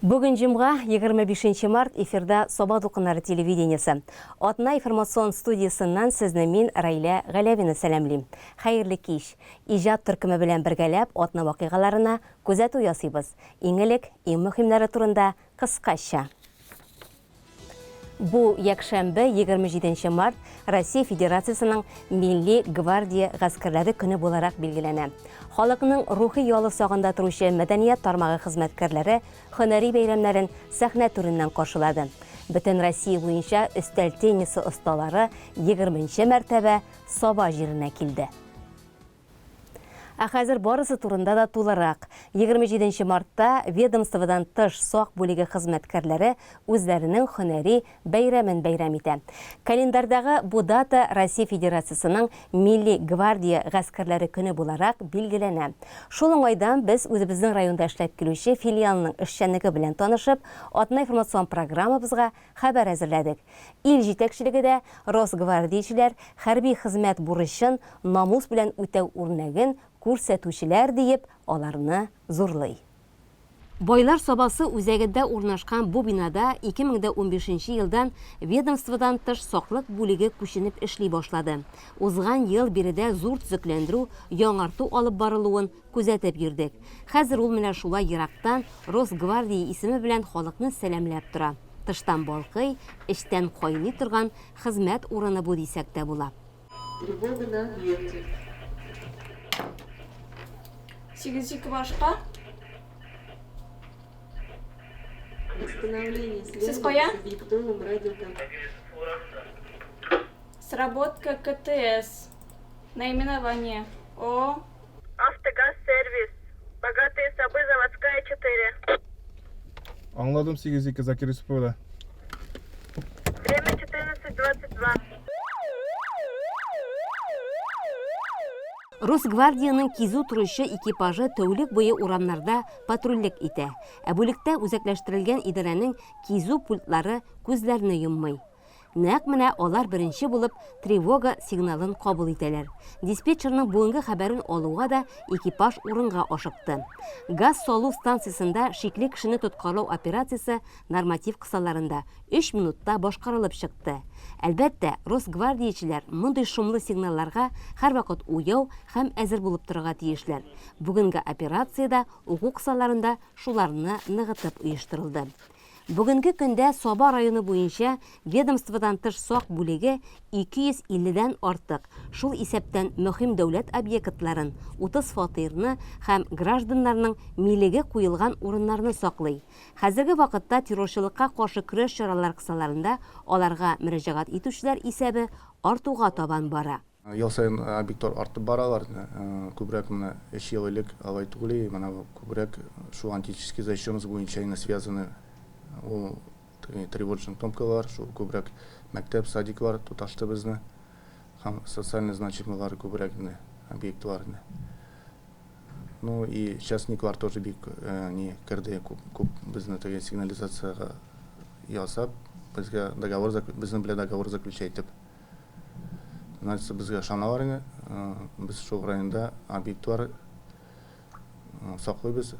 Бүген җомга, 25 март, эфирда Саба дулкыннары телевидениесе. Атна информацион студиясеннән сезне мин, Раилә Галәвина сәламлим. Хәерле кич! Иҗат төркеме белән бергәләп атна вакыйгаларына күзәтү ясыйбыз. Иң элек, иң мөһимнәре турында кыскача. Бу якшәмбе, 27 март, Россия Федерациясенең Милли гвардия гаскәрләре көне буларак билгеләнә. Халыкның рухи ялы сагында торучы мәдәният тармагы хезмәткәрләре һөнәри бәйрәмнәрен сәхнә түреннән каршылады. Бөтен Россия буенча өстәл теннисы осталары егерменче мәртәбә Саба җиренә килде. Ә хәзер барысы турында да тулырак. 27 нче мартта ведомстводан тыш сак бүлеге хезмәткәрләре үзләренең һөнәри бәйрәмен бәйрәм итә. Календарьдагы бу дата Россия Федерациясенең Милли гвардия гаскәрләре көне буларак билгеләнә. Шул уңайдан без үзебезнең районда эшләп килүче филиалның эшчәнлеге белән танышып, атна информацион программабызга хәбәр әзерләдек. Ил җитәкчелеге дә росгвардиячеләр хәрби хезмәт бурычын намус белән үтәү үрнәген күрсәтүчеләр диеп аларны зурлый. Байлар Сабасы үзәгендә урнашкан бу бинада 2015 нче елдан ведомстводан тыш саклык бүлеге күченеп эшли башлады. Узган ел биредә зур төзекләндерү, яңарту алып барылуын күзәтеп йөрдек. Хәзер ул менә шулай ерактан Росгвардия исеме белән халыкны сәламләп тора. Тыштан балкый, эчтән кайный торган хезмәт урыны бу дисәк тә була. Тревога на объекте. 802 башка. Восстановление Сез связи кая? с объектовым радиоком. Сработка КТС. Наименование. О. Автогаз-сервис, Богатые Сабы, Заводская, 4. Аңладым, 8-2 Закир Юсуповда. Время 14:22. Росгвардиянең кизү торучы экипажы тәүлек буе урамнарда патрульлек итә. Ә бүлектә үзәкләштерелгән идарәнең кизү пультлары күзләрне йоммый. Нәкъ менә алар беренче булып тревога сигналын кабул итәләр. Диспетчерның бүгенге хәбәрен алуга да экипаж урынга ашыкты. Газ салу станциясендә шикле кешене тоткарлау операциясе норматив кысаларында өч минутта башкарылып чыкты. Әлбәттә, росгвардиячеләр мондый шомлы сигналларга һәрвакыт уяу һәм әзер булып торырга тиешләр. Бүгенге операция дә уку кысаларында шуларны ныгытып оештырылды. Бүгенге көндә Саба районы буенча ведомстводан тыш сак бүлеге 250 дән артык, шул исәптән мөһим дәүләт объектларын, 30 фатирны һәм гражданнарның милеге куелган урыннарны саклый. Хәзерге вакытта террорчылыкка каршы көрәш чаралары кысаларында аларга мөрәҗәгать итүчеләр исәбе артуга табан бара. Ел саен объектлар артып баралар. Күбрәк менә өч ел элек алай түгел иде, менә күбрәк шул антический защищенность буенча инде связаны ул тревожный кнопкалар, шул күбрәк мәктәп, садиклар тоташты безне һәм социально значимыйлар күбрәк инде объектлар инде. Ну и частниклар тоже бик не керде күп, күп безне теге сигнализациягә ясап, безгә договор, безнең белән договор заключать итеп. Значит, безгә ышаналар инде. Без шул районда объектлар саклыйбыз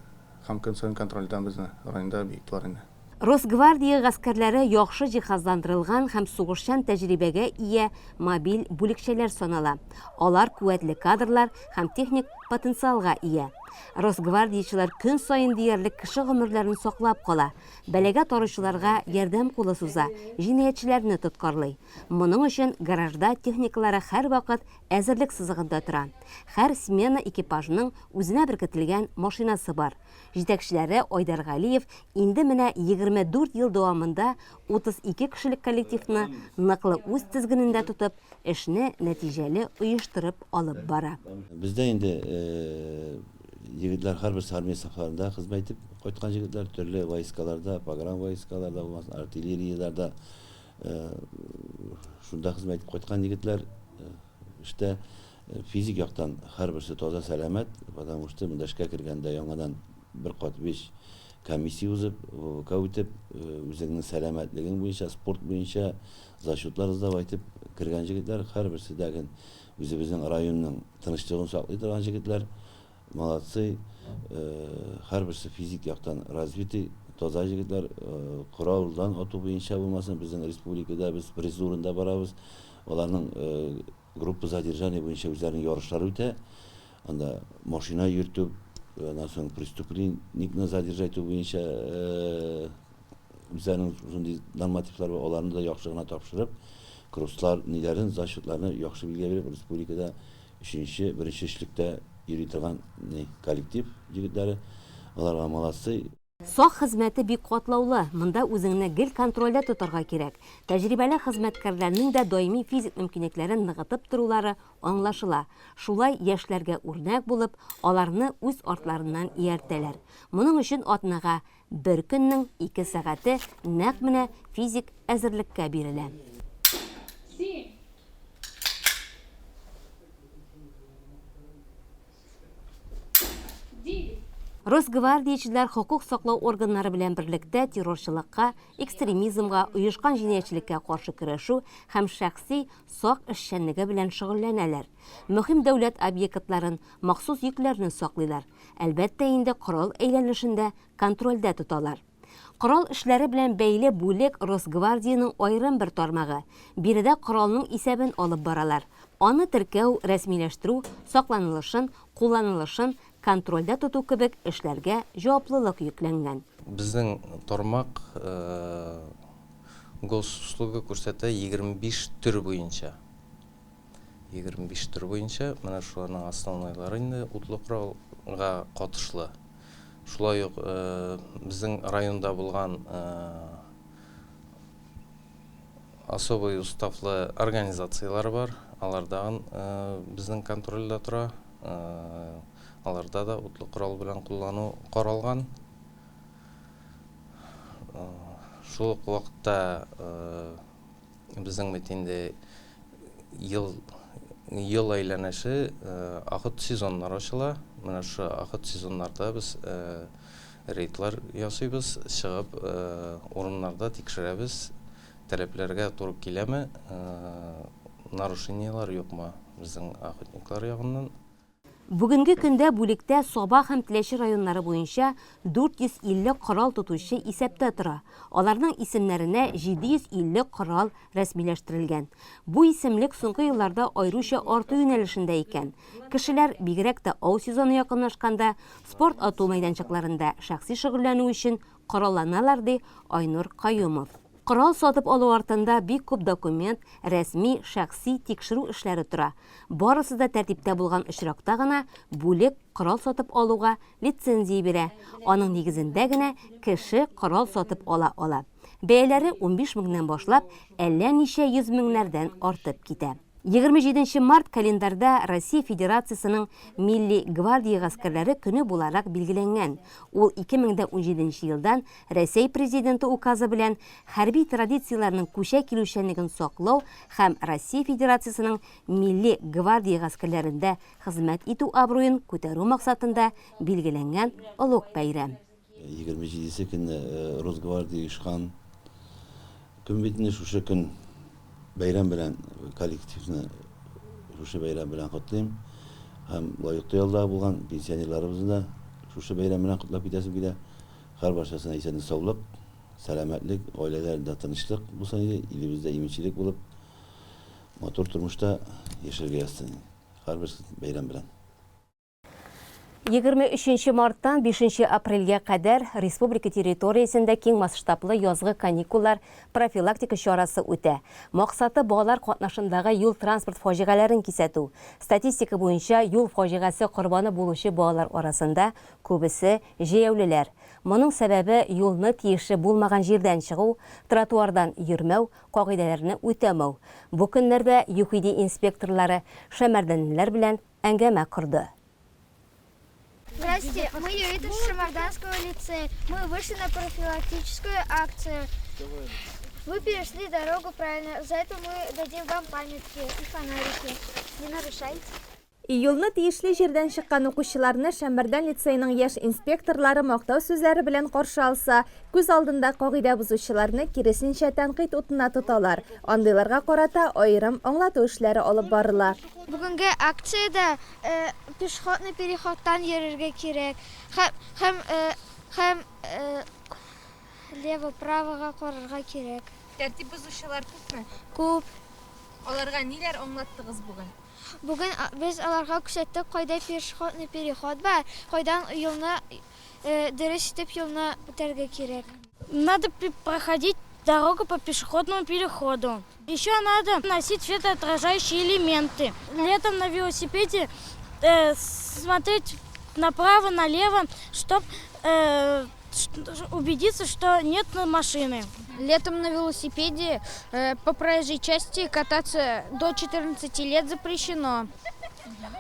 һәм көн саен контроль итәбез безне районда объектлар инде. Росгвардия гаскәрләре яхшы җиһазландырылган һәм сугышчан тәҗрибәгә ия мобиль бүлекчәләр санала. Алар куәтле кадрлар һәм техник потенциалга ия. Росгвардиячеләр көн саен диярлек кеше гомерләрен саклап кала, бәлагә таручыларга ярдәм кулы суза, җинаятьчеләрне тоткарлый. Моның өчен гаражда техникалары һәрвакыт әзерлек сызыгында тора. Һәр смена экипажының үзенә беркетелгән машинасы бар. Җитәкчеләре Айдар Галиев инде менә 24 ел дәвамында 32 кешелек коллективны ныклы үз тезгенендә тотып, эшне нәтиҗәле оештырып алып бара. Бездә инде егетләр һәрберсе армия сафларында хезмәт итеп кайткан егетләр, төрле войскаларда, погран войскаларда булмасын, артиллерияләрдә Шунда хезмәт итеп кайткан егетләр эштә физик яктан һәрберсе таза сәламәт, потому что монда эшкә кергәндә яңадан бер кат вич комиссия узып, ВВК үтеп, үзеңнең сәламәтлегең буенча, спорт буенча зачетлар сдавать итеп кергән җегетләр, һәрберсе дә үзебезнең районның тынычлыгын саклый торган җегетләр. Молодцы, һәрберсе физик яктан развитый. Таза җегетләр, коралдан ату буенча булмасын, безнең республикада без призлы урында барабыз. Аларның группа задержания буенча үзләренең ярышлары үтә. Анда машина йөртү, аннан соң преступленникны задержать итү буенча үзләренең шундый нормативлар бар, аларны да яхшы гына тапшырып, кросслар ниләрен, зачетларны яхшы билгә биреп, республикада өченче, беренче өчлектә йөри торган коллектив егетләре. Аларга молодцы. Сак хезмәте бик катлаулы, монда үзеңне гел контрольдә тотарга кирәк. Тәҗрибәле хезмәткәрләрнең дә даими физик мөмкинлекләрен ныгытып торулары аңлашыла. Шулай яшьләргә үрнәк булып, аларны үз артларыннан ияртәләр. Моның өчен атнага бер көннең ике сәгате нәкъ менә физик әзерлеккә бирелә. Росгвардиячеләр хокук саклау органнары белән берлектә террорчылыкка, экстремизмга, оешкан җинаятьчелеккә каршы көрәшү һәм шәхси сак эшчәнлеге белән шөгыльләнәләр. Мөһим дәүләт объектларын, махсус йөкләрне саклыйлар. Әлбәттә инде, корал әйләнешен дә контрольдә тоталар. Корал эшләре белән бәйле бүлек Росгвардиянең аерым бер тармагы. Биредә коралның исәбен алып баралар. Аны теркәү, рәсмиләштерү, сакланылышын, кулланылышын контрольдә тоту кебек эшләргә җаваплылык йөкләнгән. Безнең тармак госуслуга күрсәтә 25 төр буенча. 25 төр буенча, менә шуларның основнойлары инде утлы коралга катышлы. Шулай ук безнең районда булган особый уставлы организацияләр бар, алар дагын безнең контрольдә тора. Аларда да утлы корал белән куллану каралган. Шул ук вакытта Безнең бит инде ел ел әйләнеше охот сезоннар ачыла. Менә шушы охот сезоннарда без рейдлар ясыйбыз, чыгып урыннарда тикшерәбез, таләпләргә туры киләме, нарушениеләр юкмы безнең охотниклар ягыннан. Бүгенге көндә бүлектә Саба һәм Теләче районнары буенча 450 корал тотучы исәптә тора. Аларның исемнәренә 750 корал рәсмиләштерелгән. Бу исемлек соңгы елларда аеруча арту юнәлешендә икән. Кешеләр, бигрәк тә ау сезоны якынлашканда, спорт ату мәйданчыкларында шәхси шөгыльләнү өчен коралланалар, ди Айнур Каюмов. Корал сатып алу артында бик күп документ, рәсми, шәхси тикшерү эшләре тора. Барысы да тәртиптә булган очракта гына бүлек корал сатып алуга лицензия бирә, аның нигезендә генә кеше корал сатып ала ала. Бәяләре 15 меңнән башлап, әллә ничә йөз меңнәрдән артып китә. 27 нче март календарьда Россия Федерациясенең Милли гвардия гаскәрләре көне буларак билгеләнгән. Ул 2017 нче елдан Рәсәй Президенты указы белән хәрби традицияләрнең күчә килүчәнлеген саклау һәм Россия Федерациясенең Милли гвардия гаскәрләрендә хезмәт итү абруен күтәрү максатында билгеләнгән олуг бәйрәм. 27 көнне Росгвардия оешкан көн бит инде шушы көн бәйрәм белән коллективны шушы бәйрәм белән котлыйм. Һәм лаеклы ялда булган пенсионерларыбызны да шушы бәйрәм белән котлап китәсем килә. Һәрбарчасына исәнлек саулык, сәламәтлек, гаиләләрендә тынычлык булсын иде, илебездә иминчелек булып, матур тормышта яшәргә язсын. Һәрберсен бәйрәм белән. 23 марттан 5 апрельгә кадәр республика территориясендә киң масштаблы язгы каникуллар профилактика чарасы үтә. Максаты, балалар катнашындагы юл-транспорт фаҗигаләрен кисәтү. Статистика буенча, юл фаҗигасе корбаны булучы балалар арасында күбесе, җәяүлеләр. Моның сәбәбе, юлны тиешле булмаган җирдән чыгу, тротуардан йөрмәү, кагыйдәләрне үтәмәү. Бу көннәрдә ЮХИДИ инспекторлары шәмәрдәнлеләр белән әңгәмә корды. Здравствуйте, мы юриты Шамарданского лицея. Мы вышли на профилактическую акцию. Вы перешли дорогу правильно. За это мы дадим вам памятки и фонарики. Не нарушайте. Юлны тиешле җирдән чыккан укучыларны Шәмәрдән лицееның яшь инспекторлары мактау сүзләре белән каршы алса, күз алдында кагыйдә бозучыларны киресенчә тәнкыйть утына тоталар, андыйларга карата аерым аңлату эшләре алып барыла. Бүгенге акциядә пешеходный переходтан йөрергә кирәк һәм һәм һәм. Лево, правога карарга кирәк. Тәртип бозучылар күпме? Күп. Аларга ниләр аңлаттыгыз бүген? Бүген без аларга күрсәттек, кайда пешеходный переход бар, кайдан юлны дөрес итеп юлны үтәргә кирәк. Надо проходить дорогу по пешеходному переходу. Еще надо носить светоотражающие элементы. Летом на велосипеде смотреть направо, налево, чтоб убедиться, что нет машины. Летом на велосипеде по проезжей части кататься до 14 лет запрещено.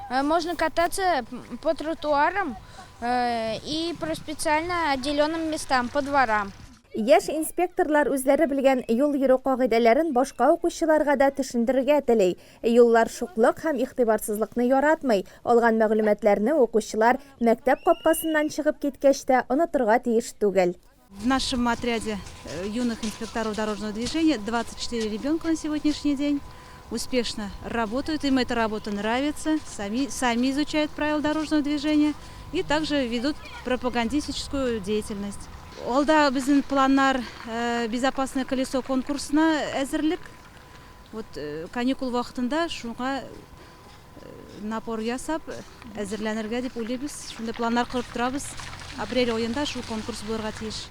Можно кататься по тротуарам и по специально отделенным местам, по дворам. Яшь инспекторлар үзләре белгән юл йөрү кагыйдәләрен башка укучыларга да төшендерергә тели. Юллар шуклык һәм игътибарсызлыкны яратмый. Алган мәгълүматларны укучылар мәктәп капкасыннан чыгып киткәч тә онытырга тиеш түгел. В нашем отряде юных инспекторов дорожного движения 24 ребенка на сегодняшний день успешно работают, им эта работа нравится, сами, сами изучают правила дорожного движения и также ведут пропагандистическую деятельность. Алда безнең планнар «Безопасное колесо» конкурсына әзерлек. Вот каникул вакытында шуңа напор ясап әзерләнергә дип уйлыйбыз. Шундый планнар корып торабыз. Апрель аенда шул конкурс булырга тиеш.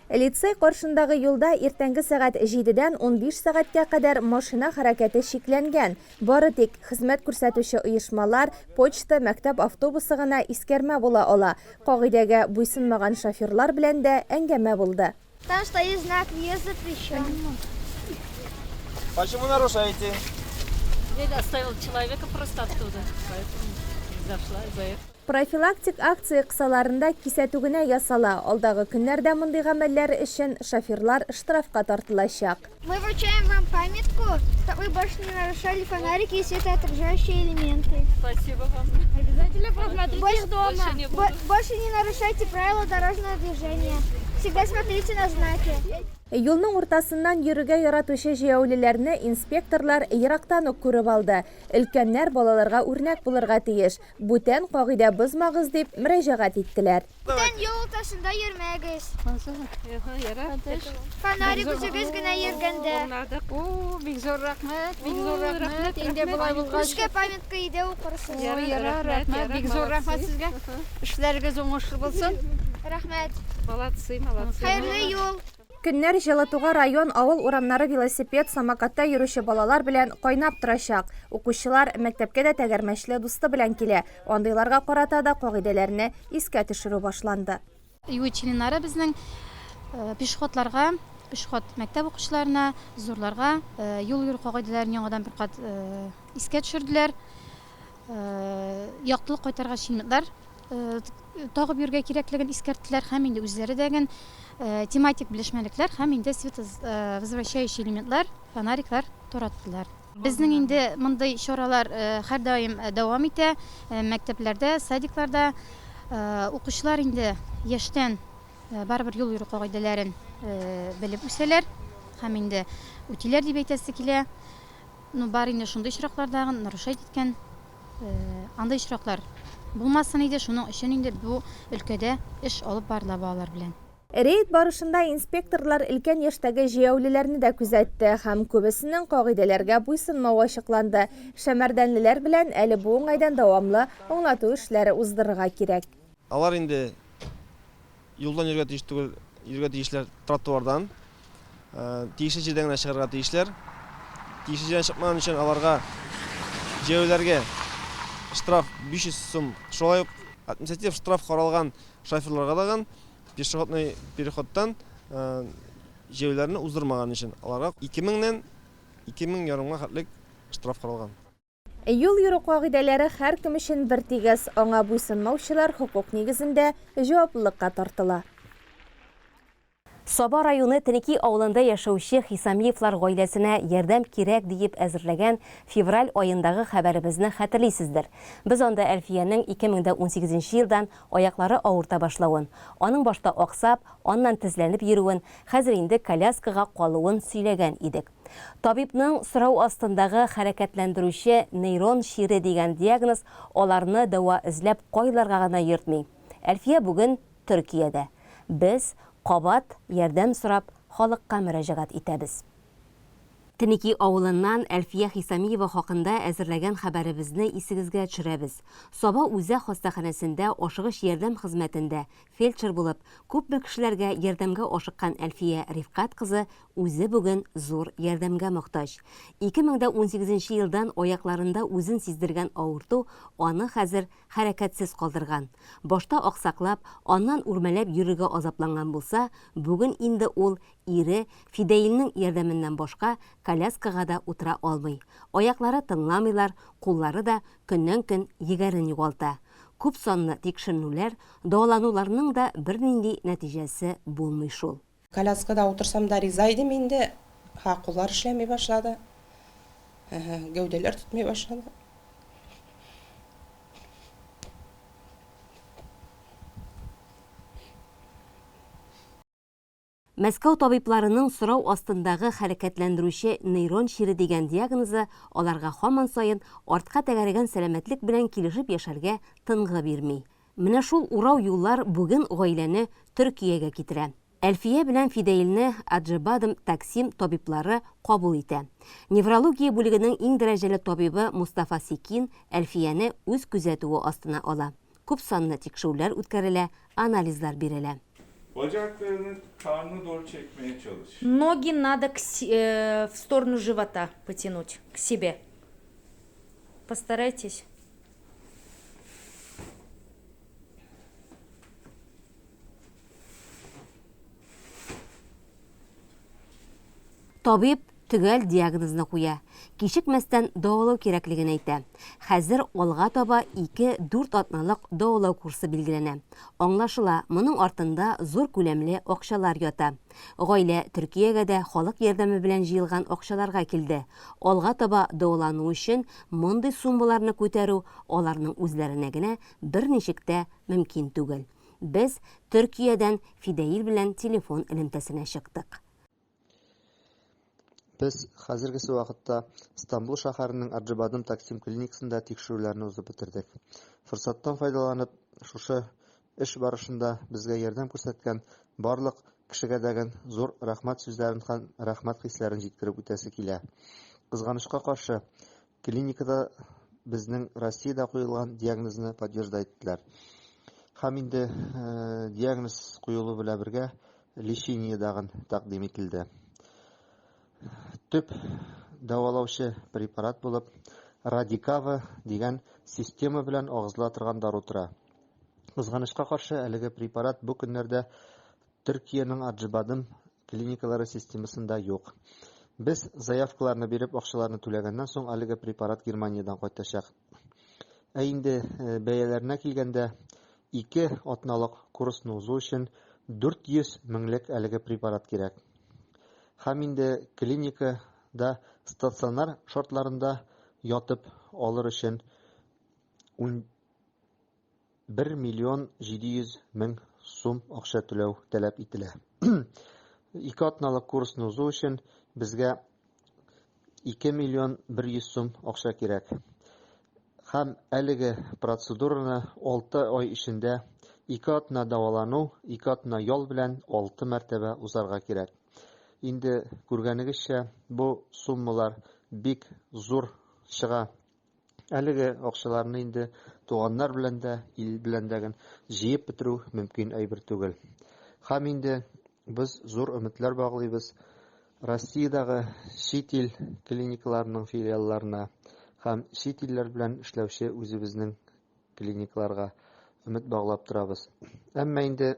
Лицей каршындагы юлда иртәнге сәгать 7дән 15 сәгатькә кадәр машина хәрәкәте чикләнгән. Бары тик хезмәт күрсәтүче оешмалар, почта, мәктәп автобусы гына искәрмә була ала. Кагыйдәгә буйсынмаган шоферлар белән дә әңгәмә булды. Там стоит знак «Въезд запрещен». Почему нарушаете? Я оставил человека просто оттуда, поэтому зашла, заехала. Профилактик акция кысаларында кисәтү генә ясала. Алдагы көннәрдә мондый гамәлләр өчен шоферлар штрафка тартылачак. Мы вручаем вам памятку, чтобы вы больше не нарушали фонарики и светоотражающие элементы. Спасибо вам. Обязательно просмотрите Больше, их дома. Больше не буду. Больше не нарушайте правила дорожного движения. Всегда смотрите на знаки. Юлның уртасыннан йөрергә яратучы җәяүлеләрне инспекторлар ерактан ук күреп алды. Өлкәннәр балаларга үрнәк булырга тиеш. Бүтән кагыйдә бозмагыз дип мөрәҗәгать иттеләр. Бүтән юл уртасында йөрмәгез. Фонарик үзегез генә йөргәндә. О, бик зур рәхмәт, бик зур рәхмәт. Инде болай булгач. Көчкә памятка өйдә укырсыз. Ой, ярар, рәхмәт, бик зур рәхмәт сезгә. Эшләрегез уңышлы булсын. Рәхмәт. Молодцы, молодцы. Хәерле юл. Көннәр җылытуга район авыл урамнары велосипед, самокатта йөрүче балалар белән кайнап торачак. Укучылар мәктәпкә дә тәгәрмәчле дусты белән килә. Андыйларга карата да кагыйдәләрне искә төшерү башланды. ЮИ членнары безнең пешеходларга, пешеход мәктәп укучыларына, зурларга юл йөрү кагыйдәләрен яңадан бер кат искә төшерделәр. Яктылык кайтаргыч элементлар тагып йөрергә кирәклеген искәрттеләр һәм инде үзләре дә ген тематик белешмәлекләр һәм инде световозвращающий элементлар, фонариклар тараттылар. Безнең инде мондый чаралар һәрдаим дәвам итә. Мәктәпләрдә, садикларда укучылар инде яшьтән барыбер юл йөрү кагыйдәләрен белеп үсәләр һәм инде үтиләр дип әйтәсе килә. Ну, бар инде шундый очраклар нарушать иткән андый очраклар булмасын иде. Шуның өчен инде бу өлкәдә эш алып барыла балалар белән. Рейд барышында инспекторлар өлкән яшьтәге җәяүлеләрне дә күзәтте һәм күбесенең кагыйдәләргә буйсынмавы ачыкланды. Шәмәрдәнлеләр белән әле бу уңайдан дәвамлы аңлату эшләре уздырырга кирәк. Алар инде юлдан йөрергә тиеш түгел, йөрергә тиешләр тротуардан. Тиешле җирдән генә чыгарга тиешләр. Тиешле җирдән чыкмаган өчен аларга җәяүлеләргә штраф 500 сум. Шулай ук административ штраф каралган шоферларга дагын пешеходный переходтан җәяүлеләрне уздырмаган өчен аларга 2000нән 2000 ярымга хәтлек штраф каралган. Юл йөрү кагыйдәләре һәркем өчен бертигез, аңа буйсынмаучылар хокук нигезендә җаваплылыкка тартыла. Саба районы Тенеки авылында яшәүче Хисамиевлар гаиләсенә ярдәм кирәк диеп әзерләгән февраль аендагы хәбәребезне хәтерлисездер. Без анда Әлфиянең 2018 елдан аяклары авырта башлавын, аның башта аксап, аннан тезләнеп йөрүен, хәзер инде коляскага калуын сөйләгән идек. Табибның сорау астындагы хәрәкәтләндерүче нейрон чире дигән диагноз аларны дәва эзләп кайларга гына йөртми. Әлфия бүген Төркиядә. Без Кабат ярдәм сорап халыкка мөрәҗәгать итәбез. Тенеки авылыннан Әлфия Хисамиева хакында әзерләгән хәбәребезне исегезгә төшерәбез. Саба үзәк хастаханәсендә ашыгыч ярдәм хезмәтендә фельдшер булып, күпме кешеләргә ярдәмгә ашыккан Әлфия Рифкать кызы үзе бүген зур ярдәмгә мохтаҗ. 2018 нче елдан аякларында үзен сиздергән авырту аны хәзер хәрәкәтсез калдырган. Башта аксаклап, аннан үрмәләп йөрергә азапланган булса, бүген инде ул ире Фидәилнең ярдәменнән башка коляскага да утыра алмый. Аяклары тыңламыйлар, куллары да көннән-көн егәрен югалта. Күп санлы тикшеренүләр, дәвалануларның да бернинди нәтиҗәсе булмый шул. Коляскада утырсам да риза идем инде. Ха, куллар эшләми башлады. Гәүдәләр тотмый башлады. Мәскәү табибларының сорау астындагы хәрәкәтләндерүче нейрон чире дигән диагнозы аларга һаман саен артка тәгәрәгән сәламәтлек белән килешеп яшәргә тынгы бирми. Менә шул урау юллар бүген гаиләне Төркиягә китерә. Әлфия белән Фидәилне Аджибадем Таксим табиблары кабул итә. Неврология бүлегенең иң дәрәҗәле табибы Мустафа Секин Әлфияне үз күзәтүе астына ала. Күп санлы тикшерүләр үткәрелә, анализлар бирелә. Bacaklarını karnına doğru çekmeye çalış. Ноги надо к, э, в сторону живота потянуть, к себе. Постарайтесь. Табиб төгәл диагнозны куя, кичекмәстән дәвалау кирәклеген әйтә. Хәзер алга таба 2-4 атналык дәвалау курсы билгеләнә. Аңлашыла, моның артында зур күләмле акчалар ята. Гаилә Төркиягә дә халык ярдәме белән җыелган акчаларга килде. Алга таба дәвалану өчен мондый суммаларны күтәрү аларның үзләренә генә берничек тә мөмкин түгел. Без Төркиядән Фидәил белән телефон элемтәсенә чыктык. Без хәзергесе вакытта Стамбул шәһәренең Аджибадым Таксим клиникасында тикшерүләрне узып бетердек. Форсаттан файдаланып, шушы эш барышында безгә ярдәм күрсәткән барлык кешегә дәген зур рәхмәт сүзләрен һәм рәхмәт хисләрен җиткереп үтәсе килә. Кызганычка каршы, клиникада безнең Россиядә куелган диагнозны подтверждать иттеләр. Һәм инде диагноз куелу белән бергә лечение дагын тәкъдим ителде. Төп дәвалаучы препарат булып Радикава дигән система белән агызыла торган дару тора. Кызганычка каршы, әлеге препарат бу көннәрдә Төркиянең Аджибадым клиникалары системасында юк. Без заявкаларны биреп, акчаларны түләгәннән соң әлеге препарат Германиядән кайтачак. Ә инде э, бәяләренә килгәндә, ике атналык курсны узу өчен 400 меңлек әлеге препарат кирәк. Һәм инде клиникада стационар шартларында ятып алыр өчен 1 миллион 700 мең сум акча түләү таләп ителә. Ике атналык курсны узу өчен безгә 2 миллион 100 сум акча кирәк. Һәм әлеге процедураны 6 ай эчендә ике атна дәвалану, ике атна ял белән 6 мәртәбә узарга кирәк. Инде күргәнегезчә, бу суммалар бик зур чыга. Әлеге акчаларны инде туганнар белән дә, ил белән дә җыеп бетерү мөмкин әйбер түгел. Һәм инде без зур өметләр баглыйбыз Россиядәге чит ил клиникаларының филиалларына һәм чит илләр белән эшләүче үзебезнең клиникаларга өмет баглап торабыз. Әмма инде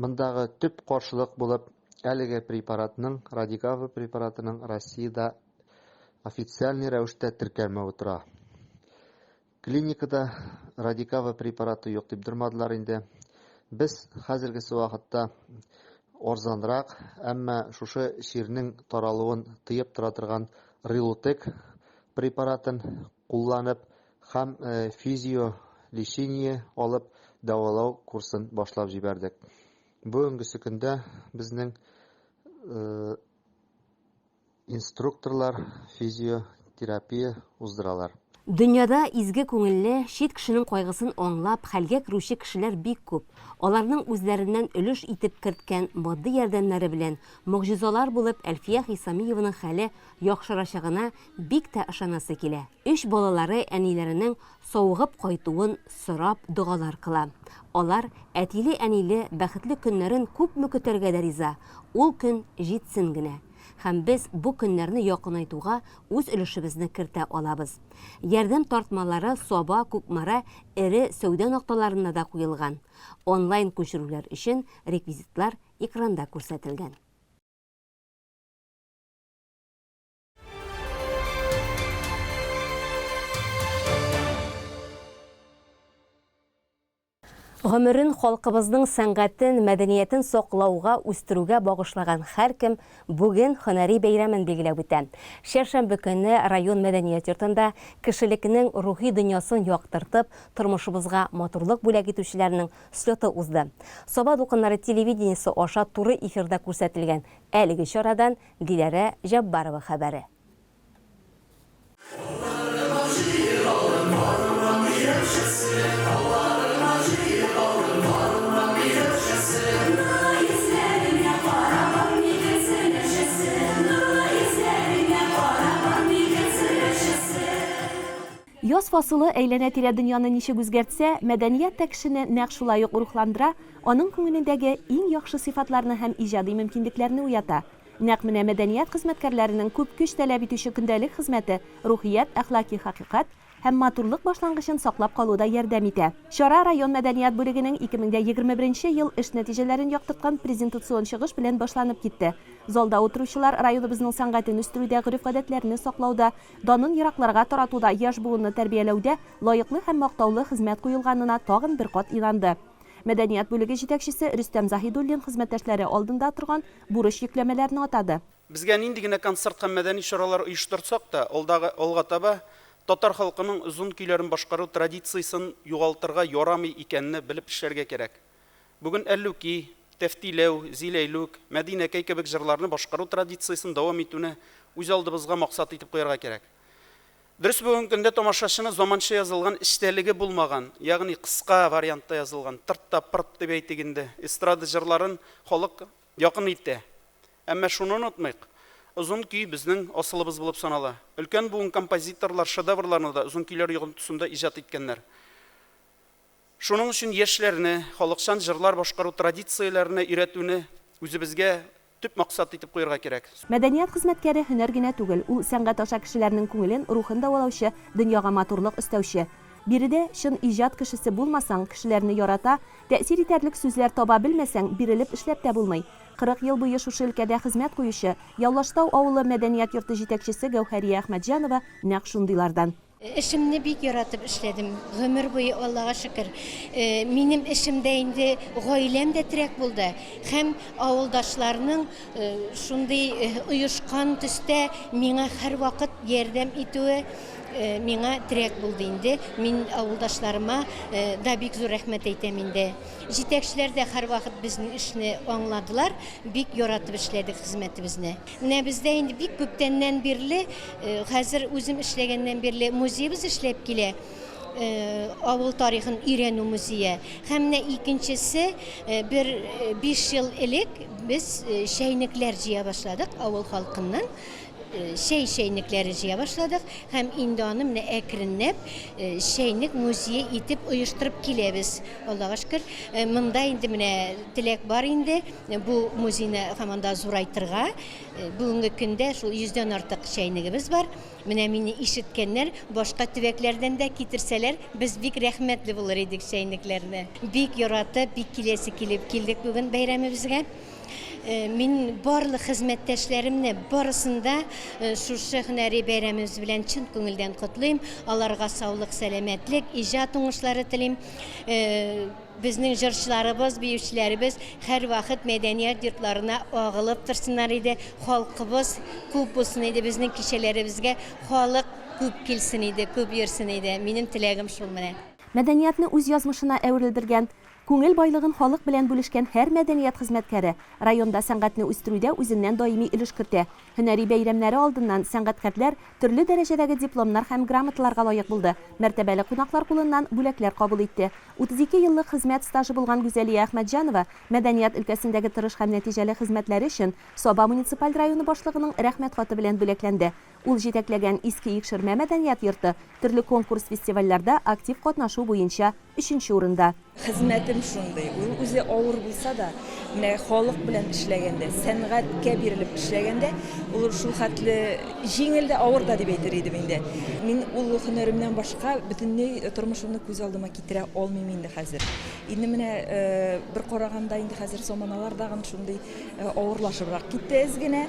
мондагы төп каршылык булып әлеге препаратның, Радикава препаратының Россиядә официальный рәвештә теркәлмәве тора. Клиникада Радикава препараты юк дип тормадылар инде. Без хәзергесе вакытта арзанрак, әмма шушы чирнең таралуын тыеп тора торган Рилутек препаратын кулланып һәм э, физиолечение алып дәвалау курсын башлап җибәрдек. Бүгенгесе көндә безнең э, Инструкторлар физиотерапия уздыралар. Дөньяда изге күңелле, чит кешенең кайгысын аңлап, хәлгә керүче кешеләр бик күп. Аларның үзләреннән өлеш итеп керткән матди ярдәмнәре белән могҗизалар булып Әлфия Хисамиеваның хәле яхшырачагына бик тә ышанасы килә. Өч балалары әниләренең савыгып кайтуын сорап догалар кыла. Алар әтиле-әниле бәхетле көннәрен күпме көтәргә дә риза, ул көн җитсен генә. Һәм без бу көннәрне якынайтуга үз өлешебезне кертә алабыз. Ярдәм тартмалары Саба, Кукмара эре сәүдә нокталарында да куелган. Онлайн күчерүләр өчен реквизитлар экранда күрсәтелгән. Гомерен халкыбызның сәнгатен, мәдәниятен саклауга, үстерүгә багышлаган һәркем бүген һөнәри бәйрәмен билгеләп үтә. Чәршәмбе көнне район мәдәният йортында кешелекнең рухи дөньясын яктыртып, тормышыбызга матурлык бүләк итүчеләрнең слеты узды. Саба дулкыннары телевидениесе аша туры эфирда күрсәтелгән әлеге чарадан Диләрә Җаббарова хәбәре. Яз фасылы әйләнә-тирә дөньяны ничек үзгәртсә, мәдәният тә кешене нәкъ шулай ук рухландыра, аның күңелендәге иң яхшы сыйфатларны һәм иҗади мөмкинлекләрне уята. Нәкъ менә мәдәният хезмәткәрләренең күп көч таләп итүче көндәлек хезмәте рухият, әхлаки хакыйкать һәм матурлык башлангычын саклап калуда ярдәм итә. Чара район мәдәният бүлегенең 2021 нче ел эш нәтиҗәләрен яктырткан презентацион чыгыш белән башланып китте. Залда утыручылар районыбызның сәнгатен үстерүдә, гореф-гадәтләрне саклауда, данын еракларга таратуда, яшь буынны тәрбияләүдә лаеклы һәм мактаулы хезмәт куелганына тагын бер кат инанды. Мәдәният бүлеге җитәкчесе Рөстәм Заһидуллин хезмәттәшләре алдында торган бурыч-йөкләмәләрне атады. Безгә нинди генә концерт һәм мәдәни чаралар оештырсак та, алдагы, алга таба татар халкының озын көйләрен башкару традициясен югалтырга ярамый икәнне белеп эшләргә кирәк. Бүген Әллүки, Тәфтиләү, Зиләйлүк, Мәдинәкәй кебек җырларны башкару традициясен дәвам итүне үз алдыбызга максат итеп куярга кирәк. Дөрес, бүгенге көндә тамашачыны заманча язылган эчтәлеге булмаган, ягъни кыска вариантта язылган, тырт та пырт дип әйтик инде, эстрада җырларын халык якын итә. Әмма шуны онытмыйк, озын көй безнең асылыбыз булып санала. Өлкән буын композиторлар шедеврларны да озын көйләр йогынтысында иҗат иткәннәр. Шуның өчен яшьләрне халыкчан җырлар башкару традицияләренә өйрәтүне үзебезгә төп максат итеп куярга кирәк. Мәдәният хезмәткәре һөнәр генә түгел, ул сәнгать аша кешеләрнең күңелен, рухын дәвалаучы, дөньяга матурлык өстәүче. Биредә чын иҗат кешесе булмасаң, кешеләрне ярата, тәэсир итәрлек сүзләр таба белмәсәң, бирелеп эшләп тә булмый. 40 ел буе шушы өлкәдә хезмәт куючы, Явлаштау авылы мәдәният йорты җитәкчесе Гәүһәрия Әхмәтҗанова нәкъ шундыйлардан. Эшемне бик яратып эшләдем. Гомер буе, Аллага шөкер. Минем эшемдә инде гаиләм дә терәк булды. Һәм авылдашларның шундый оешкан төстә миңа һәрвакыт ярдәм итүе миңа терәк булды инде. Мин авылдашларыма да бик зур рәхмәт әйтәм инде. Җитәкчеләр дә һәрвакыт безнең эшне аңладылар, бик яратып эшләдек хезмәтебезне. Менә бездә инде бик күптәннән бирле, хәзер үзем эшләгәннән бирле музеебыз эшләп килә. Авыл тарихын өйрәнү музее. Һәм менә икенчесе, бер 5 ел элек без чәйнекләр җыя башладык авыл халкыннан. Чәй чәйнекләре җыя башладык һәм инде аны менә әкренләп чәйнек музее итеп оештырып киләбез. Аллага шөкер, монда инде менә теләк бар инде. Бу музейны һаман да зурайтырга. Бүгенге көндә шул йөздән артык чәйнегебез бар. Менә мине ишеткәннәр, башка төбәкләрдән дә китерсәләр, без бик рәхмәтле булыр идек чәйнекләрне. Бик яратып, бик киләсе килеп килдек бүген бәйрәмебезгә. Мин барлык хезмәттәшләремне, барысын да шушы һөнәри бәйрәмебез белән чын күңелдән котлыйм. Аларга саулык, сәламәтлек, иҗат уңышлары телим. Безнең җырчыларыбыз, биючеләребез һәрвакыт мәдәният йортларына агылып торсыннар иде, халкыбыз күп булсын иде, безнең кичәләребезгә халык күп килсен иде, күп йөрсен иде. Минем теләгем шул менә. Мәдәниятне үз язмышына әверелдергән. Күңел байлыгын халык белән бүлешкән һәр мәдәният хезмәткәре районда сәнгатьне үстерүдә үзеннән даими өлеш кертә. Һөнәри бәйрәмнәре алдыннан сәнгатькәрләр төрле дәрәҗәдәге дипломнар һәм грамоталарга лаек булды, мәртәбәле кунаклар кулыннан бүләкләр кабул итте. 32 еллык хезмәт стажы булган Гүзәлия Әхмәтҗанова мәдәният өлкәсендәге тырыш һәм нәтиҗәле хезмәтләре өчен Саба муниципаль районы башлыгының Рәхмәт хаты белән бүләкләнде. Ул җитәкләгән Иске Икшермә мәдәният йорты төрле конкурс-фестивальләрдә актив катнашу буенча өченче урында. Хезмәтем шундый, ул үзе авыр булса да, менә халык белән эшләгәндә, сәнгатькә бирелеп эшләгәндә, ул шул хәтле җиңел дә, авыр да дип әйтер идем инде. Мин ул һөнәремнән башка бөтенләй тормышымны күз алдыма китерә алмыйм инде хәзер. Инде менә бер караганда инде хәзер заманалар тагын шундый авырлашыбрак китте әз генә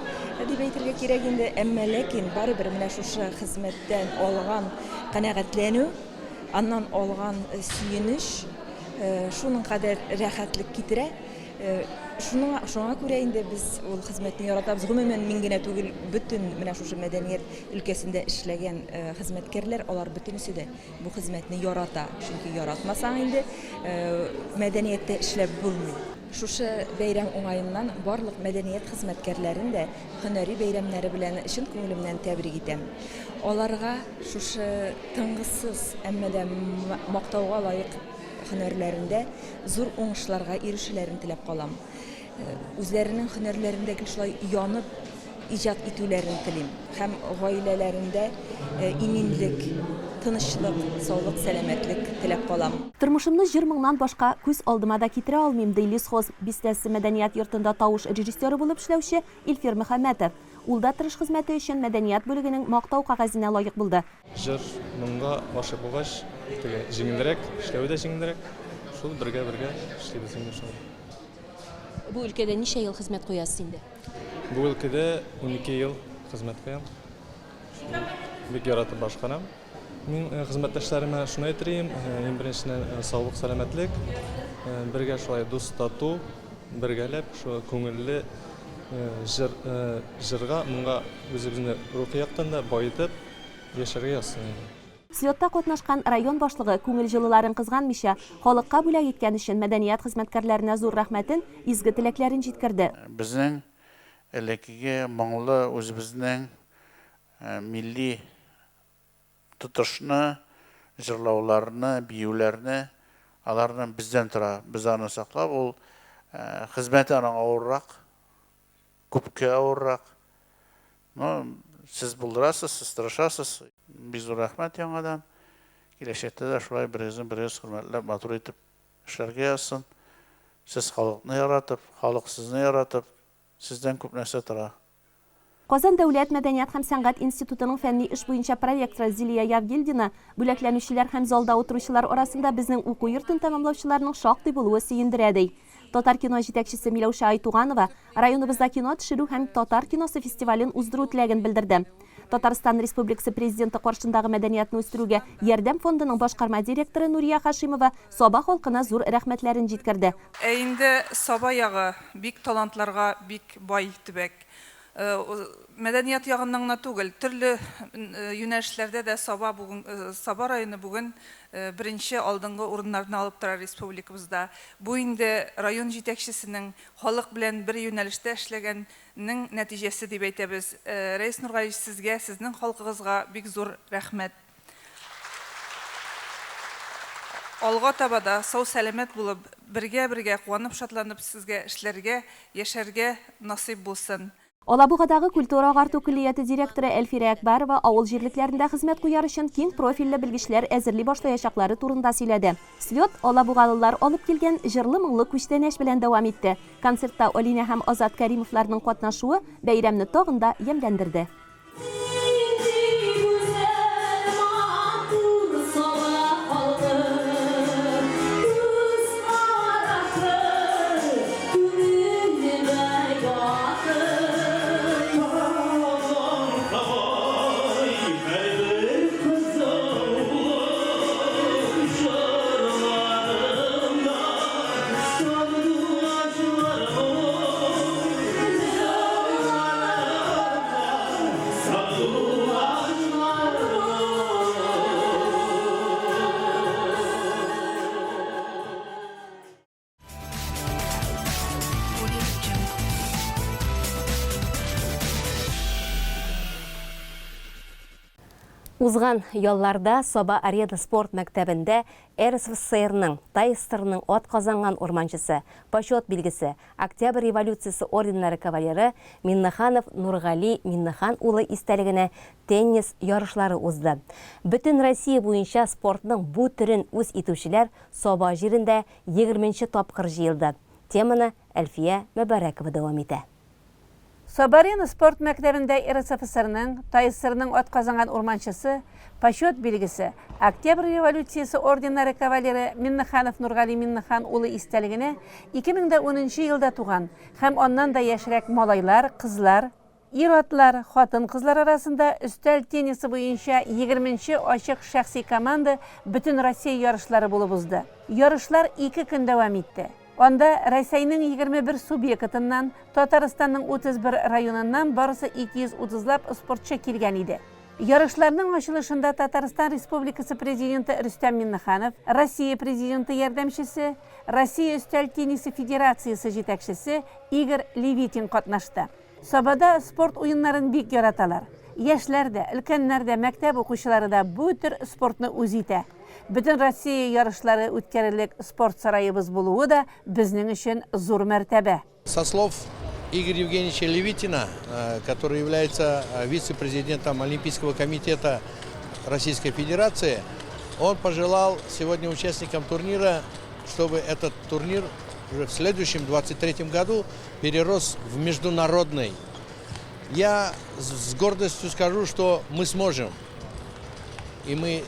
дип әйтергә кирәк инде. Әмма ләкин барыбер менә шушы хезмәттән алган канәгатьләнү, Аннан алган сөенеч шуның кадәр рәхәтлек китерә. Шуның, шуңа күрә инде без ул хезмәтне яратабыз. Гомумән, мин генә түгел, бөтен менә шушы мәдәният өлкәсендә эшләгән хезмәткәрләр, алар бөтенесе дә бу хезмәтне ярата. Чөнки яратмасаң инде мәдәнияттә эшләп булмый. Шушы бәйрәм уңаеннан барлык мәдәният хезмәткәрләрен дә һөнәри бәйрәмнәре белән чын күңелемнән тәбрик итәм. Аларга шушы тынгысыз, әмма дә мактауга лаек һөнәрләрендә зур уңышларга ирешүләрен теләп калам. Үзләренең һөнәрләрендә гел шулай янып иҗат итүләрен телим һәм гаиләләрендә иминлек, тынычлык, саулык, сәламәтлек теләп калам. Тормышымны җыр-моңнан башка күз алдыма да китерә алмыйм, ди Лесхоз бистәсе мәдәният йортында тавыш режиссеры булып эшләүче Илфир Мөхәммәтов. Ул да тырыш хезмәте өчен мәдәният бүлегенең Мактау кәгазенә лаек булды. Җыр, моңга гашыйк булгач, теге җиңелрәк, эшләве дә җиңелрәк. Шул бергә-бергә эшлибез инде шулай. Бу өлкәдә ничә ел хезмәт куясыз инде? Бу өлкәдә 12 ел хезмәт куям. Шул бик яратып башкарам. Мин хезмәттәшләремә шуны әйтер идем, иң беренчедән, саулык, сәламәтлек. Бергә шулай дус-тату, бергәләп, шул күңелле җыр, җырга, моңга үзебезне рухи яктан да баетып яшәргә язсын иде. Слетта катнашкан район башлыгы күңел җылыларын кызганмыйча, халыкка бүләк иткән өчен мәдәният хезмәткәрләренә зур рәхмәтен, изге теләкләрен җиткерде. Безнең элеккеге моңлы үзебезнең милли тотышны, җырлауларны, биюләрне, аларны бездән тора. Без аны саклап, ул хезмәте аның авыррак, күпкә авыррак. Но сез булдырасыз, сез тырышасыз. Бик зур рәхмәт яңадан. Киләчәктә дә шулай берегезне берегез хөрмәтләп, матур итеп эшләргә язсын. Сез халыкны яратып, халык сезне яратып, сездән күп нәрсә тора. Казан дәүләт мәдәният һәм сәнгать институтының фәнни эш буенча проректоры Зилия Явгильдина бүләкләнүчеләр һәм залда утыручылар арасында безнең уку йортын тәмамлаучыларның шактый булуы сөендерә, ди. Татаркино җитәкчесе Миләүшә Айтуганова районыбызда кино төшерү һәм татар киносы фестивален уздыру теләген белдерде. Татарстан Республикасы Президенты каршындагы мәдәниятне үстерүгә ярдәм фондының башкарма директоры Нурия Хашимова Саба халкына зур рәхмәтләрен җиткерде. Ә инде Саба ягы бик талантларга бик бай төбәк. Мәдәният ягыннан гына түгел, төрле юнәлешләрдә дә Саба бүген, Саба районы бүген беренче алдынгы урыннарны алып тора республикабызда. Бу инде район җитәкчесенең халык белән бер юнәлештә эшләгән нең нәтиҗәсе дип әйтәбез. Рәис Нургалиевич, сезгә, сезнең халкыгызга бик зур рәхмәт. Алга таба да сау-сәламәт булып, бергә-бергә куанып-шатланып сезгә эшләргә, яшәргә насыйп булсын. Алабугадагы культура-агарту көллияте директоры Әлфирә Әкбәрова авыл җирлекләрендә хезмәт куяр өчен киң профильле белгечләр әзерли башлаячаклары турында сөйләде. Слет алабугалылар алып килгән җырлы-моңлы күчтәнәч белән дәвам итте. Концертта Алинә һәм Азат Кәримовларның катнашуы бәйрәмне тагын да ямьләндерде. Узган ялларда Саба-Арена спорт мәктәбендә РСФСРның, ТАССРның атказанган урманчысы, Почет билгесе, Октябрь революциясе орденнары кавалеры Миннеханов Нургали Миннехан улы истәлегенә теннис ярышлары узды. Бөтен Россия буенча спортның бу төрен үз итүчеләр Саба җирендә егерменче тапкыр җыелды. Теманы Әлфия Мөбарәкова дәвам итә. Сабарина спорт мәктәбендә РСФСРның, ТАССРның атказанган урманчысы, Почет билгесе, Октябрь революциясе орденнары кавалеры Миннеханов Нургали Миннехан улы истәлегенә 2010 нчы елда туган һәм аннан да яшьрәк малайлар, кызлар, ир-атлар, хатын-кызлар арасында өстәл теннисы буенча егерменче ачык шәхси команда Бөтенроссия ярышлары булып узды. Ярышлар ике көн дәвам итте. Анда Рәсәйнең 21 субъектыннан, Татарстанның 31 районыннан барысы 230 лап спортчы килгән иде. Ярышларның ачылышында Татарстан Республикасы Президенты Рөстәм Миңнеханов, Россия Президенты ярдәмчесе, Россия өстәл теннисы федерациясе җитәкчесе Игорь Левитин катнашты. Сабада спорт уеннарын бик яраталар. Яшьләр дә, өлкәннәр дә, мәктәп укучылары да бу төр спортны үз итә. Бөтенроссия ярышлары үткәрерлек спорт сараебыз булуы да безнең өчен зур мәртәбә. Со слов Игоря Евгеньевича Левитина, который является вице-президентом Олимпийского комитета Российской Федерации, он пожелал сегодня участникам турнира, чтобы этот турнир уже в следующем 23 году перерос в международный. Я с гордостью скажу, что мы сможем. И мы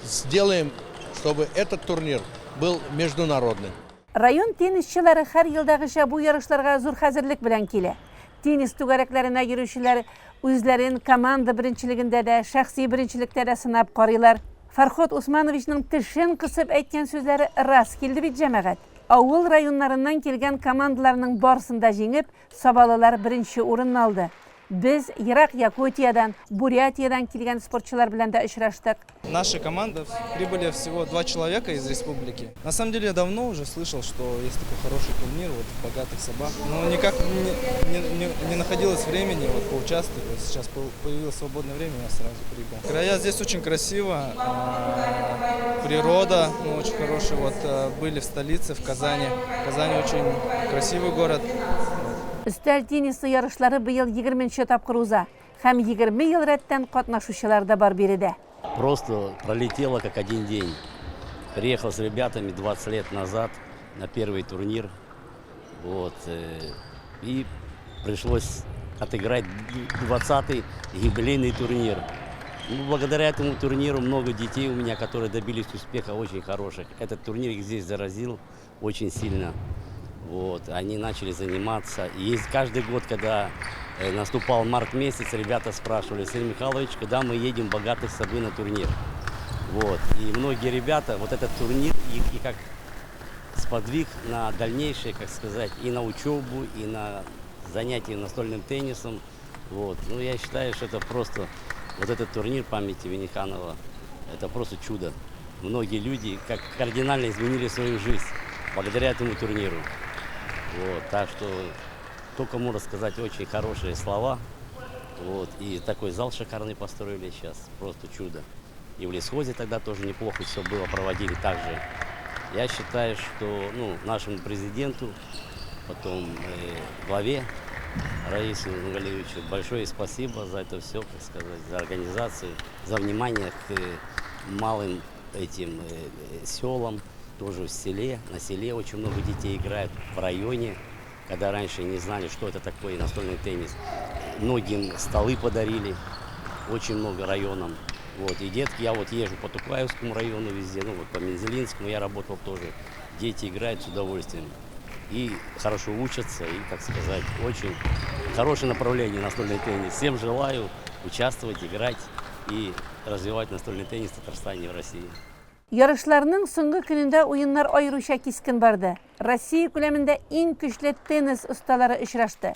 сделаем, чтобы этот турнир был международным. Район теннисчылары һәр елдагыча бу ярышларга зур хәзерлек белән килә. Теннис түгәрәкләренә йөрүчеләр үзләрен команда беренчелегендә дә, шәхси беренчелектә дә сынап карыйлар. Фарход Усмановичның тешен кысып әйткән сүзләре рас килде бит, җәмәгать. Авыл районнарыннан килгән командаларның барысын да җиңеп, сабалылар беренче урынны алды. Без ерак Якутиядән, Бурятиядән килгән спортчылар белән дә очраштык. Наша команда прибыли всего два человека из республики. На самом деле я давно уже слышал, что есть такой хороший турнир вот в Богатых Собак. Но никак не, не, не, не находилось времени вот, поучаствовать. Вот сейчас появилось свободное время, я сразу прибыл. Края здесь очень красиво, а, природа ну, очень хорошая. Вот э, были в столице, в Казани. Казань очень красивый город. Өстәл теннисы ярышлары быел егерменче тапкыр уза һәм 20 ел рәттән катнашучылар да бар биредә. Просто пролетело как один день. Приехал с ребятами 20 лет назад на первый турнир. Вот, э, и пришлось отыграть 20-й юбилейный турнир. Ну, благодаря этому турниру много детей у меня, которые добились успеха, очень хороших. Этот турнир их здесь заразил очень сильно. Вот, они начали заниматься. И есть каждый год, когда э, наступал март месяц, ребята спрашивали, Сергей Михайлович, когда мы едем богатых с собой на турнир? Вот. И многие ребята, вот этот турнир их и как сподвиг на дальнейшее, как сказать, и на учебу, и на занятия настольным теннисом. Вот. Ну, я считаю, что это просто, вот этот турнир памяти Виниханова, это просто чудо. Многие люди как кардинально изменили свою жизнь благодаря этому турниру. Вот, так что только можно сказать очень хорошие слова. Вот, и такой зал шикарный построили сейчас, просто чудо. И в лесхозе тогда тоже неплохо все было, проводили также. Я считаю, что ну, нашему президенту, потом э, главе Раису Нургалиевичу большое спасибо за это все, как сказать, за организацию, за внимание к э, малым этим э, селам, тоже в селе, на селе очень много детей играют, в районе, когда раньше не знали, что это такое настольный теннис. Многим столы подарили, очень много районам. Вот, и детки, я вот езжу по Тукаевскому району везде, ну вот по Мензелинскому я работал тоже. Дети играют с удовольствием. И хорошо учатся, и, как сказать, очень хорошее направление настольный теннис. Всем желаю участвовать, играть и развивать настольный теннис в Татарстане и в России. Ярышларның соңгы көнендә уеннар аеруча кискен барды. Россия күләмендә иң көчле теннис осталары очрашты.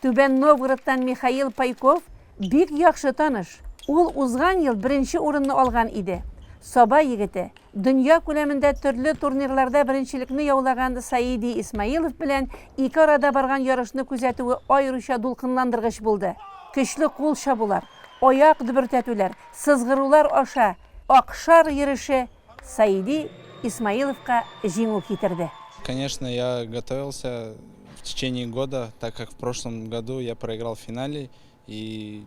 Түбән Новгородтан Михаил Пайков бик яхшы таныш. Ул узган ел беренче урынны алган иде. Саба егете, дөнья күләмендә төрле турнирларда беренчелекне яулаган Саиди Исмаилов белән ике арада барган ярышны күзәтүе аеруча дулкынландыргыч булды. Көчле кул чабулар, аяк дөбертәтүләр, сызгырулар аша акшар йөреше Саиди Исмаиловка җиңү китерде. Конечно, я готовился в течение года, так как в прошлом году я проиграл в финале. И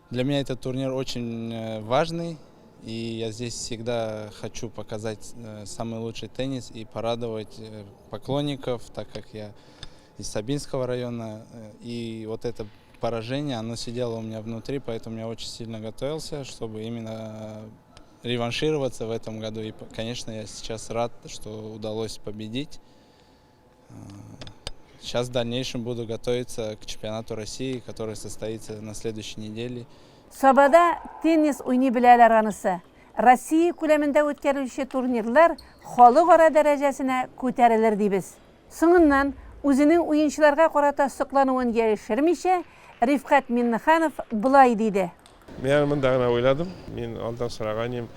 для меня этот турнир очень э, важный. И я здесь всегда хочу показать э, самый лучший теннис и порадовать э, поклонников, так как я из Сабинского района. И вот это поражение, оно сидело у меня внутри, поэтому я очень сильно готовился, чтобы именно реваншироваться в этом году. И, конечно, я сейчас рад, что удалось победить. Сейчас в дальнейшем буду готовиться к чемпионату России, который состоится на следующей неделе. Сабада теннис уйный беләләр анысы. Россия күләмендә үткәрелүче турнирлар халыкара дәрәҗәсенә күтәрелер дибез. Соңыннан, үзенең уенчыларга карата соклануын яшермичә, Рифкать Миннеханов болай диде. Мин әле монда гына уйладым. Мин алдан сораган идем,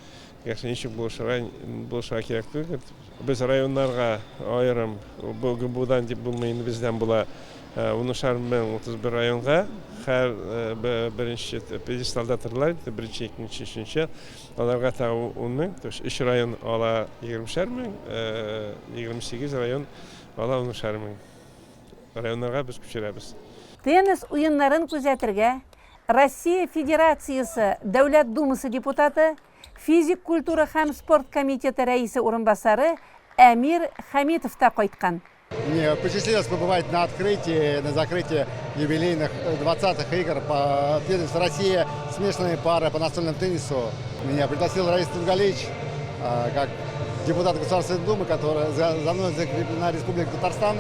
гәрчә ничек булышырга, булышырга кирәк түгел. Без районнарга аерым бу ГБУдан дип булмый инде, бездән була унышар мең 31 районга һәр беренче пьедесталда тордылар инде, беренче, икенче, өченче. Аларга тагы 10 мең, то есть өч район ала егермешәр мең, 28 район ала унышар мең. Районнарга без күчерәбез. Теннис уеннарын күзәтергә Россия Федерациясе Дәүләт Думасы депутаты, физик культура һәм спорт комитеты рәисе урынбасары Әмир Хәмитов та кайткан. Мне посчастливилось побывать на открытии, на закрытии юбилейных 20-х игр по первенству России, смешанные пары по настольному теннису. Меня пригласил Раис Нургалиевич, как депутат Государственной Думы, которая за, за мной закреплена Республика Татарстан.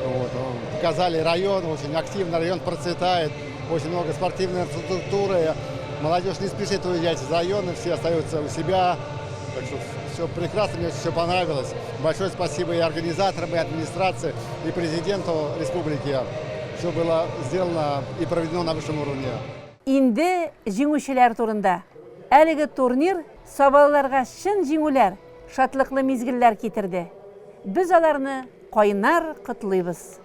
Вот, показали район, очень активно район процветает, очень много спортивной инфраструктуры. Молодежь не спешит уезжать из района, все остаются у себя. Так что все прекрасно, мне все понравилось. Большое спасибо и организаторам, и администрации, и президенту республики. Все было сделано и проведено на высшем уровне. Инде җиңүчеләр турында. Әлеге турнир сабалыларга чын җиңүләр, шатлыклы мизгелләр китерде. Без аларны кайнар котлыйбыз.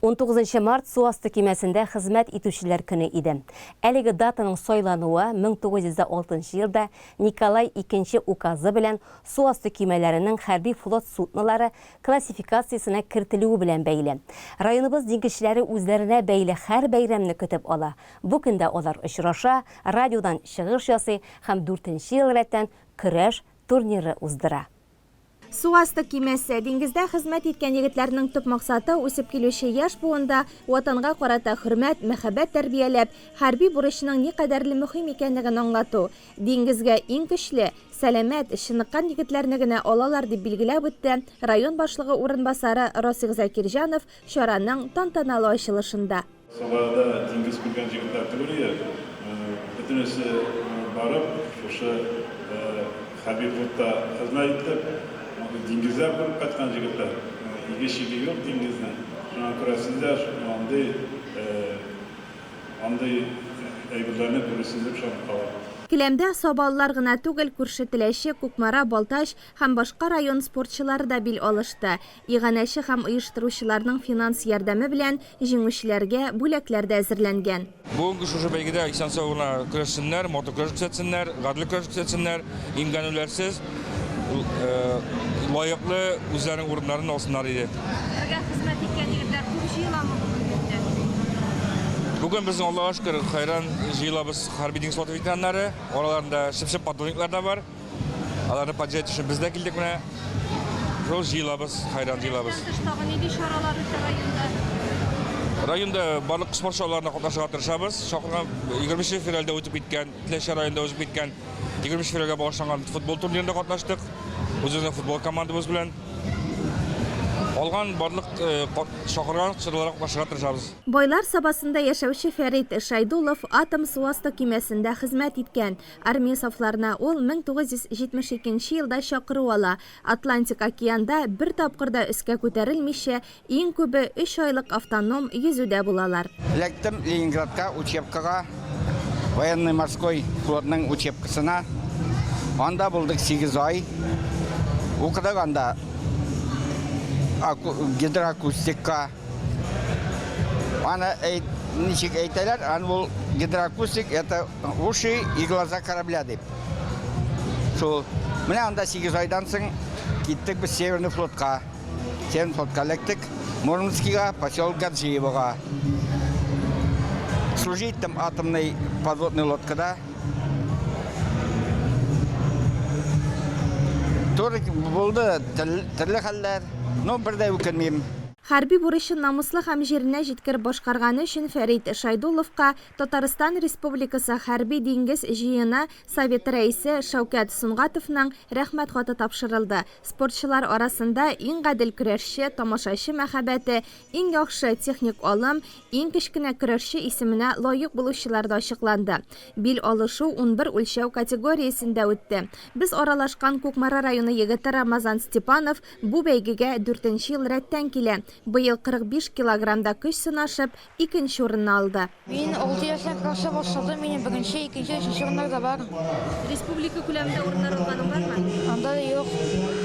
19 март су асты көймәсендә хезмәт итүчеләр көне иде. Әлеге датаның сайлануы 1906 елда Николай II указы белән су асты көймәләренең хәрби флот суднолары классификациясенә кертелүе белән бәйле. Районыбыз диңгезчеләре үзләренә бәйле һәр бәйрәмне көтеп ала. Бу көндә алар очраша, радиодан чыгыш ясый һәм дүртенче ел рәттән көрәш турниры уздыра. Су асты көймәсе, диңгездә хезмәт иткән егетләрнең төп максаты, үсеп килүче яшь буында Ватанга карата хөрмәт, мәхәббәт тәрбияләп, хәрби бурычның никадәрле мөһим икәнлеген аңлату. Диңгезгә иң көчле, сәламәт, чыныккан егетләрне генә алалар, дип билгеләп үтте район башлыгы урынбасары Расих Закирҗанов чараның тантаналы ачылышында. Сабада диңгез күргән җегетләр түгел иде. Бөтенесе барып, шушы хәрби флотта хезмәт итеп, диңгезләр күреп кайткан җегетләр. Иге-чиге юк диңгезнең. Шуңа күрә сез дә андый андый әйберләрне күрерсез дип ышанып калам. Келәмдә сабалылар гына түгел, күрше Теләче, Кукмара, Балтач һәм башка район спортчылары да бил алышты. Иганәче һәм оештыручыларның финанс ярдәме белән җиңүчеләргә бүләкләр дә әзерләнгән. Бүгенге шушы бәйгедә исән-сау гына көрәшсеннәр, матур көрәш күрсәтсеннәр, гадел көрәш күрсәтсеннәр, имгәнүләрсез, лаеклы үзләренең урыннарын алсыннар иде. Бергә хезмәт иткән егетләр күп җыеламы бүгенге көндә? Бүген безнең, Аллага шөкер, хәйран җыелабыз хәрби диңгез флоты ветераннары, араларында чып-чын подводниклар да бар. Аларны поддержать өчен без дә килдек менә. Шул җыелабыз, хәйран җыелабыз. Тыш тагы нинди чаралар үтә районда? Районда барлык спорт чараларына катнашырга тырышабыз. Чакырган 23 февральдә үтеп киткән, Теләче районында узып киткән 23 февральгә багышланган футбол турнирында катнаштык. Үзебезнең футбол командабыз белән. Калган барлык э, чакырган чараларга катнашырга тырышабыз. Байлар Сабасында яшәүче Фәрит Шәйдуллов атом су асты көймәсендә хезмәт иткән. Армия сафларына ул 1972 нче елда чакыру ала. Атлантик океанда бер тапкыр да өскә күтәрелмичә, иң күбе өч айлык автоном йөзүдә булалар. Эләктем Ленинградка учебкага, военный-морской флотның учебкасына. Анда булдык сигез ай. Укыдык анда гидроакустикка. Аны әйт, ничек әйтәләр, аны ул гидроакустик, это уши и глаза корабля дип. Шул. Менә анда 8 айдан соң киттек без Северный флотка. Северный флотка эләктек. Мурманскига, поселок Гаджиевога. Служить там атомной подводной лодкада. Туры булды төрле хәлләр, но бер дә үкенмим. Хәрби бурычын намуслы һәм җиренә җиткереп башкарганы өчен Фәрит Шәйдулловка Татарстан Республикасы Хәрби диңгез җыены Советы рәисе Шәүкәт Сөнгатовның Рәхмәт хаты тапшырылды. Спортчылар арасында иң гадел көрәшче, тамашачы мәхәббәте, иң яхшы техник алым, иң кечкенә көрәшче исеменә лаек булучылар да ачыкланды. Бил алышу 11 үлчәү категориясендә үтте. Без аралашкан Кукмара районы егете Рамазан Степанов бу бәйгегә дүртенче ел рәттән килә. Быел 45 килограммда көч сынашып, икенче урынны алды. Мин 6 яшьтән көрәшә башладым, минем беренче, икенче, өченче урыннар да бар. Республика күләмендә урыннар алганың бармы? Анда да юк.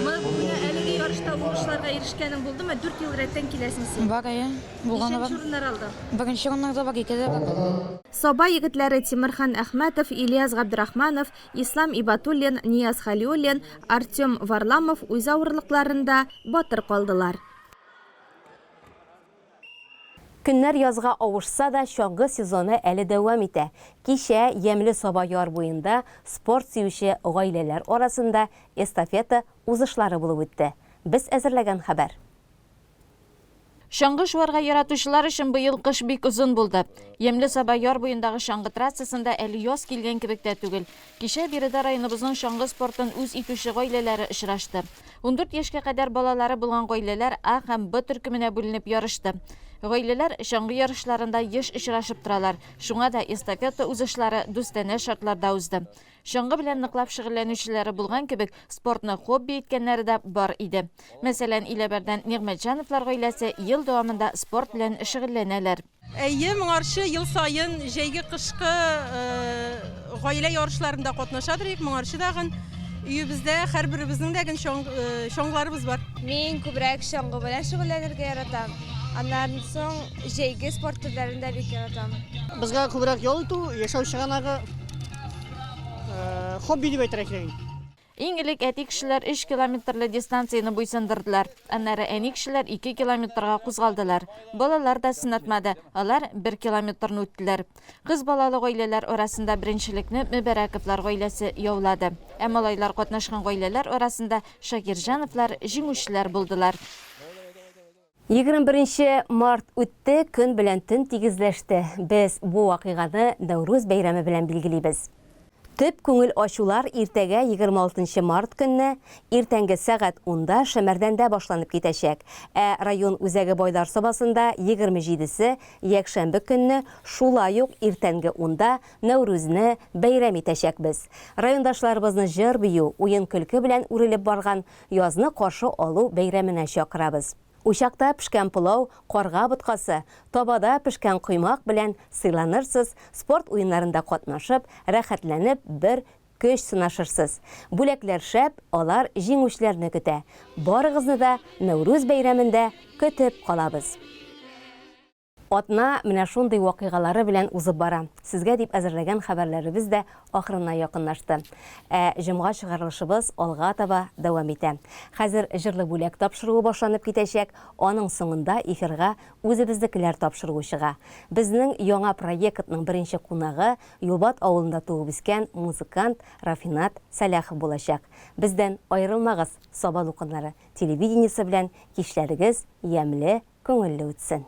Менә әлеге ярышта уңышларга ирешкәнең булдымы? Дүрт ел рәттән киләсең син. Бар, әйе. Булганы бар. Ничәнче урыннар алдың? Беренче урыннар да бар, ике дә бар. Саба егетләре Тимерхан Әхмәтов, Ильяс Габдрахманов, Ислам Ибатуллин, Нияз Хәлиуллин, Артем Варламов үз авырлыкларында батыр калдылар. Көннәр язга авышса да, чаңгы сезоны әле дәвам итә. Кичә ямьле Саба яр буенда спорт сөюче гаиләләр арасында эстафета узышлары булып үтте. Без әзерләгән хәбәр. Чаңгы шуарга яратучылар өчен быел кыш бик озын булды. Ямьле Саба яр буендагы чаңгы трассасында әле яз килгән кебек тә түгел. Кичә биредә районыбызның чаңгы спортын үз итүче гаиләләре очрашты. 14 яшькә кадәр балалары булган гаиләләр А һәм Б төркеменә бүленеп ярышты. Гаиләләр чаңгы ярышларында еш очрашып торалар, шуңа да эстафета узышлары дустанә шартларда узды. Чаңгы белән ныклап шөгыльләнүчеләре булган кебек, спортны хобби иткәннәре дә бар иде. Мәсәлән, Иләбәрдән Нигъмәтҗановлар гаиләсе ел дәвамында спорт белән шөгыльләнәләр. Әйе, моңарчы ел саен җәйге-кышкы гаилә ярышларында катнашадыр идек, моңарчы дагын өебездә һәрберебезнең дә ген чаңгыларыбыз бар. Мин күбрәк чаңгы белән шөгыльләнергә яратам. Аннан соң җәйге спорт төрләрен дә бик яратам. Безгә күбрәк ял итү, яшәү чыганагы, хобби дип әйтергә кирәк инде. Иң элек әти кешеләр өч километрлы дистанцияне буйсындырдылар. Аннары әни кешеләр ике километрга кузгалдылар. Балалар да сынатмады, алар бер километрны үттеләр. Кыз балалы гаиләләр арасында беренчелекне Мөбәрәковлар гаиләсе яулады. Ә малайлар катнашкан гаиләләр арасында Шакирҗановлар җиңүчеләр булдылар. 21 нче март үтте, көн белән төн тигезләште. Без бу вакыйганы Нәүрүз бәйрәме белән билгелибез. Төп күңел ачулар иртәгә 26 нчы март көнне иртәнге сәгать унда Шәмәрдәндә башланып китәчәк. Ә район үзәге Байлар Сабасында 27 се якшәмбе көнне шулай ук иртәнге унда Нәүрүзне бәйрәм итәчәкбез. Райондашларыбызны җыр-бию, уен-көлке белән үрелеп барган Язны каршы алу бәйрәменә чакырабыз. Учакта пешкән пылау, карга боткасы, табада пешкән коймак белән сыйланырсыз, спорт уеннарында катнашып, рәхәтләнеп бер көч сынашырсыз. Бүләкләр шәп, алар җиңүчеләрне көтә. Барыгызны да Нәүрүз бәйрәмендә көтеп калабыз! Атна менә шундый вакыйгалары белән узып бара. Сезгә дип әзерләгән хәбәрләребез дә ахырына якынлашты. Ә җомга чыгарылышыбыз алга таба дәвам итә. Хәзер Җырлы бүләк тапшыруы башланып китәчәк, аның соңында эфирга Үзебезнекеләр тапшыруы чыга. Безнең яңа проектның беренче кунагы Юлбат авылында туып үскән музыкант Рафинат Сәлахов булачак. Бездән аерылмагыз, Саба дулкыннары телевидениесе белән кичләрегез ямьле, күңелле үтсен!